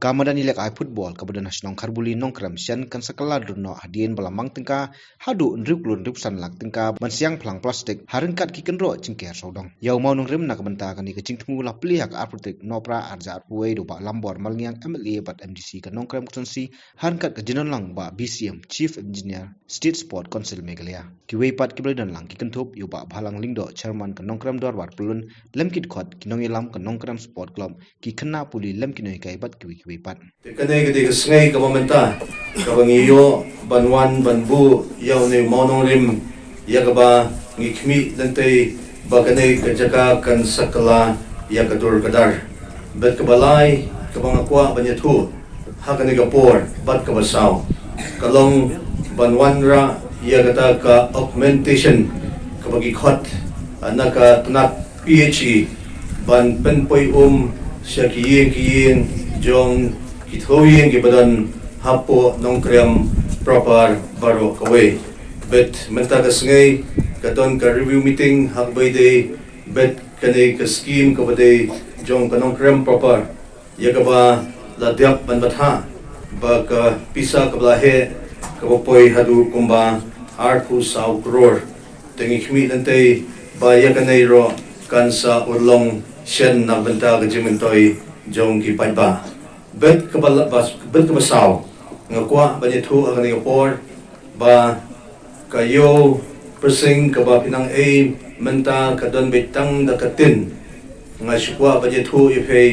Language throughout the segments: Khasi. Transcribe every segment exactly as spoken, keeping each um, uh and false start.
Ka madan ïalehkai football kaba don ha shnong Kharbuli Nongkrem shen kan sa kylla dur noh hadien ba la mang tyngka haduh hynriew klur hynriew san lak tyngka ban siang phlang plastik ha ryngkat ki kynroh jingker sawdong. Ïa u mawnongrim na ka bynta kane ka jingthmu la plie ha ka arphew tarik Nohprah arhajar arphew wei da u Bah Lambor Malngiang, M L A bad M D C ka Nongkrem Constituency, ha ryngkat ka jingdon lang u Bah B C M, Chief Engineer, State Sport Council Meghalaya. Kiwei pat kiba la don lang ki kynthup ïa u Bah Bhalang Lyngdoh, Chairman ka Nongkrem Dorbar Pyllun, lem ki dkhot, ki nongïalam ka Nongkrem Sport Club, ki khynnah pule lem ki nonghikai bad kiwei kiwei pat. Te kane ka dei ka sngi kaba mynta kaba ngi ïoh ban wan ban buh ïa une u mawnongrim, ïa kaba ngi khmih lynti ba kane ka jaka kan sa kylla ïa ka dur ka dar. Bad kaba lai kaba nga kwah ban ïathuh ha kane ka por bad kaba saw ka long ban wanrah ïa kata ka augmentation kaba ki khot, ah, na ka tnat P H E ban pynpoi um sha ki ïing ki ïing jong ki thaw ïing kiba don hapoh Nongkrem proper baroh kawei. Bad mynta ka sngi ka don ka review meeting ha kaba ïadei bad kane ka scheme kaba dei jong ka Nongkrem proper, ïa kaba la dep ban bthah ba ka pisa kaba la heh kaba poi haduh kumba arphew saw klur. Te ngi khmih lynti ba ïa kane ruh kan sa urlong shen na ka bynta ka jingmyntoi jong ki paidbah. Bad kaba la, bad kaba saw, nga kwah ban ïathuh ha kane ka por ba ka ïew pyrshing kaba pynang ei mynta ka don beit tang da ka tin. Nga shu kwah ban ïathuh ïa phi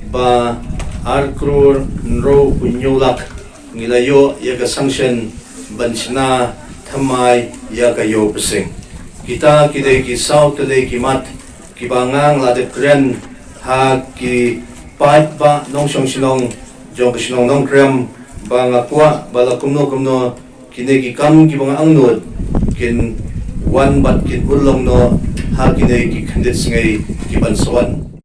ba ar klur hynriewphew hynñiew lak ngi la ïoh ïa ka sanction ban shna thymmai ïa ka ïew pyrshing. Kita ki dei ki saw tylli ki mat kiba nga la dep kren ha ki paidbah nongshong shnong jong ka shnong Nongkrem ba nga kwah ba la kumno kumno kine ki kam kiba nga angnud kin wan bad kin urlong noh ha kine ki khyndiat sngi kiban sa wan.